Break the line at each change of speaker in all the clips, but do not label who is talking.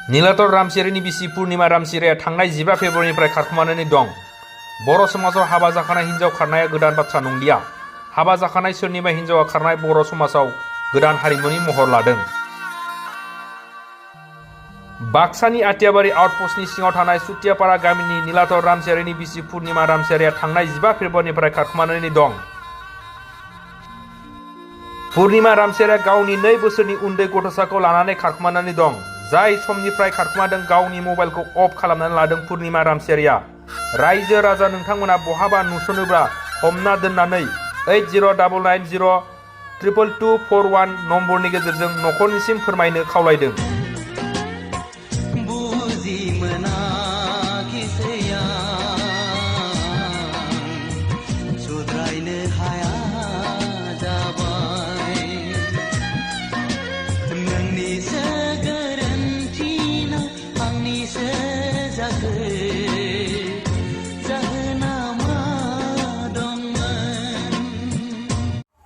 नीलाचल रामसियारिनि बिसि पुर्णिमा रामसियारिया थांनाय 15 फेब्रुवारिनिफ्राय खारखोमानानै दं। बर' समाजाव हाबा जाखानाय हिन्जाव खारनाया गोदान बाथ्रा नंलिया। हाबा जाखानाय सोरनिबा हिन्जावा खारनाय बर' समाजाव गोदान हारिमुनि महर लादों। बाक्सानि आटियाबारि आउटपस्टनि सिङाव थानाय सुतियापारा गामिनि नीलाचल रामसियारिनि बिसि पुर्णिमा रामसियारिया थांनाय 15 फेब्रुवारिनिफ्राय खारखोमानानै दं। पुर्णिमा रामसियारिया गावनि 2 बोसोरनि उन्दै गथ'साखौ लानानै खारखोमानानै दं। जाय समनिफ्राय खारखोमादों गावनि मबाइलखौ अफ खालामनानै लादों पुर्णिमा रामसियारिया। रायजो राजा नोंथांमोना बहाबा नुसनोब्ला हमना दोननानै 8099022241 नम्बरनि गेजेरजों न'खरनिसिम फोरमायनो खावलायदों।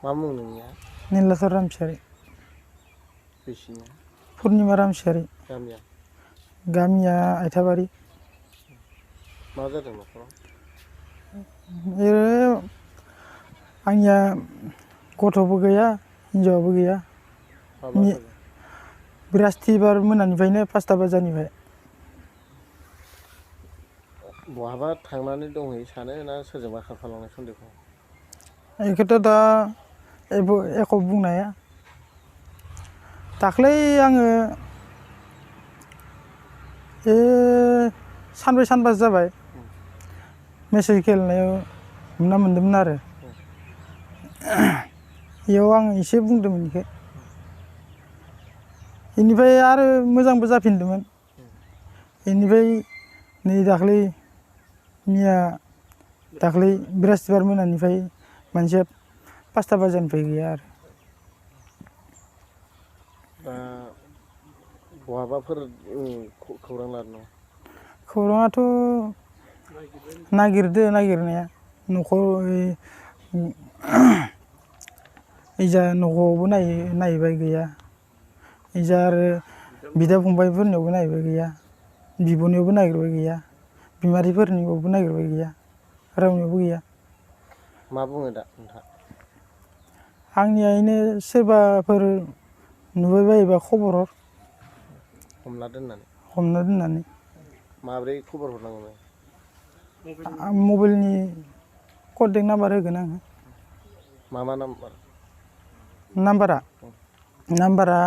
मा मुं नोंनिया?
नीलाचल रामसियारि।
बिसिनिया?
पुर्णिमा रामसियारि।
गामिया?
गामिया आइथाबारि।
मा जादों न'खराव?
आंनिया गथ'बो गैया हिन्जावाबो गैया। बृहस्पतिबार मोनानिफ्रायनो 5टा बाजारनिफ्राय।
बहाबा थांनानै दंहैयो सानो ना सोरजोंबा खारफालांनाय सन्देह?
बेखौथ' दा एख' बुंनो हाया। दाख्लै आङो सानब्रै सानबासो जाबाय मेसेज गेलेनायाव हमना मोन्दोंमोन आरो बेयाव आं एसे बुंदोंमोन बेखौ। बेनिफ्राय आरो मोजांबो जाफिनदोंमोन। बेनिफ्राय नै दाख्लै बृहस्पतिबार मोनानिफ्राय मानसिया 5टा बाजारनिफ्राय गैया आरो।
बहाबाफोर खौरां लादों नामा?
खौराङाथ' नागिरनाया न'खर इजा न'आवबो नायबाय गैया। इजा आरो बिदा फंबायफोरनियावबो नायबाय गैया। बिब'नियावबो नागिरबाय गैया। बिमादैफोरनियावबो नागिरबाय गैया। रावनियावबो गैया।
मा बुङो दा नोंथाङा?
आंनिया इनो सोरबाफोर नुबाय बायोबा खबर हर।
हमना
दोननानै।
माब्रै खबर हरनांगौ?
आं मबाइलनि कन्टेक्ट नाम्बार होगोन आङो।
मा नाम्बार?
नाम्बारा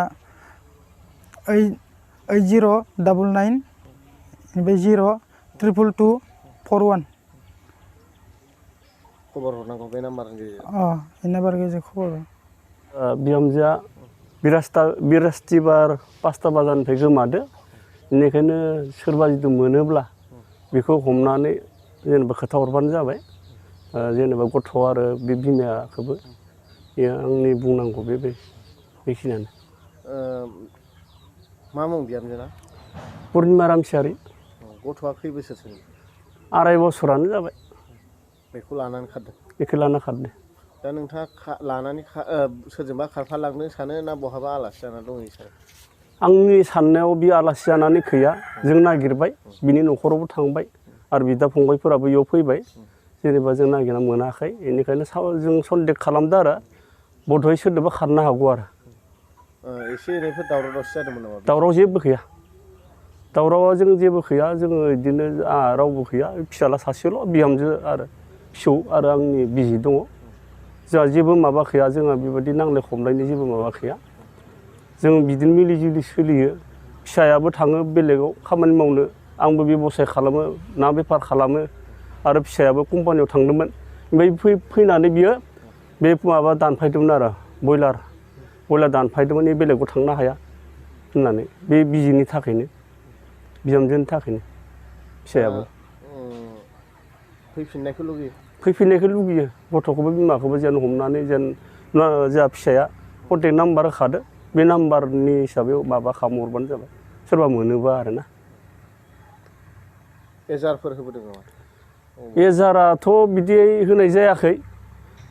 8099 ओमफ्राय 0222241।
खबर हरनांगौ बे नाम्बारनि गेजेरजों?
बे नाम्बारनि गेजेरजों खबर हर।
बिहामजोआ बृहस्पतिबार 5टा बाजारनिफ्राय गोमादो। बेनिखायनो सोरबा जुदि मोनोब्ला बेखौ हमनानै जेनेबा खोथा हरबानो जाबाय। जेनेबा गथ' आरो बे बिमाखौबो आंनि बुंनांगौ बेखिनियानो।
मा मुं बिहामजोना?
पुर्णिमा रामसियारि।
गथ'आ खै बोसोरसोनि?
2.5 बोसोरानो जाबाय।
बेखौ लानानै खारदों?
बेखौ लाना खारदों।
दा नोंथाङा लानानै सोरजोंबा खारफालांनो सानो ना बहाबा आलासि जाना दंहैयो सानो?
आंनि साननायाव बि आलासि जानानै गैया। जों नागिरबाय, बिनि न'खरावबो थांबाय आरो बिदा फंबायफोराबो बेयाव फैबाय। जेनेबा जों नागिरना मोनाखै, बेनिखायनो जों सन्देह खालामदों आरो बधय सोरदोंबा खारनो हागौ आरो।
एसे एनैफोर दावराव दावसि जादोंमोन नामा?
दावराव जेबो गैया। दावरावा जों जेबो गैया। जोङो बिदिनो रावबो गैया। फिसाला सासेल' बिहामजो आरो फिसौ आरो आंनि बिसि दङ। जोंहा जेबो माबा गैया। जोंहा बेबायदि नांलाय खमलायनि जेबो माबा गैया। जों बिदिनो मिलि जुलि सोलियो। फिसायाबो थाङो बेलेगाव खामानि मावनो, आंबो बेबसाय खालामो, ना बेफार खालामो आरो फिसायाबो कम्पानियाव थांदोंमोन। ओमफ्राय फैनानै बियो बे माबा दानफायदोंमोन आरो बयलार दानफायदोंमोन। बेलेगाव थांनो हाया होननानै बे बिजिनि थाखायनो, बिहामजोनि थाखायनो फिसायाबो
फैफिननायखौ लुगैयो।
गथ'खौबो बिमाखौबो जेन हमनानै जोंहा फिसाया कन्टेक्ट नाम्बार होखादो बे नाम्बारनि हिसाबै माबा खालामहरबानो जाबाय सोरबा मोनोबा आरोना
एजारफोर होबोदों नामा
एजाराथ' बिदि होनाय जायाखै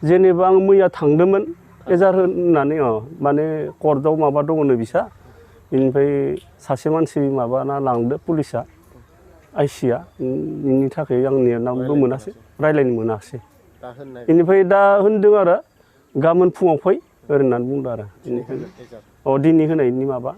जेनेबा आं मैया थांदोंमोन एजार होननानै माने कर्टआव माबा दङनो बिसा बेनिफ्राय सासे मानसि माबाना लांदो पुलिसा आइसिया बेनि थाखाय आंनि नामबो मोनासै रायज्लायनो मोनाखिसै
दा होननाय
बेनिफ्राय दा होनदों आरो गाबोन फुङाव फै ओरै होननानै बुंदों आरो बेनिखायनो
एजार
दिनै होनायनि माबा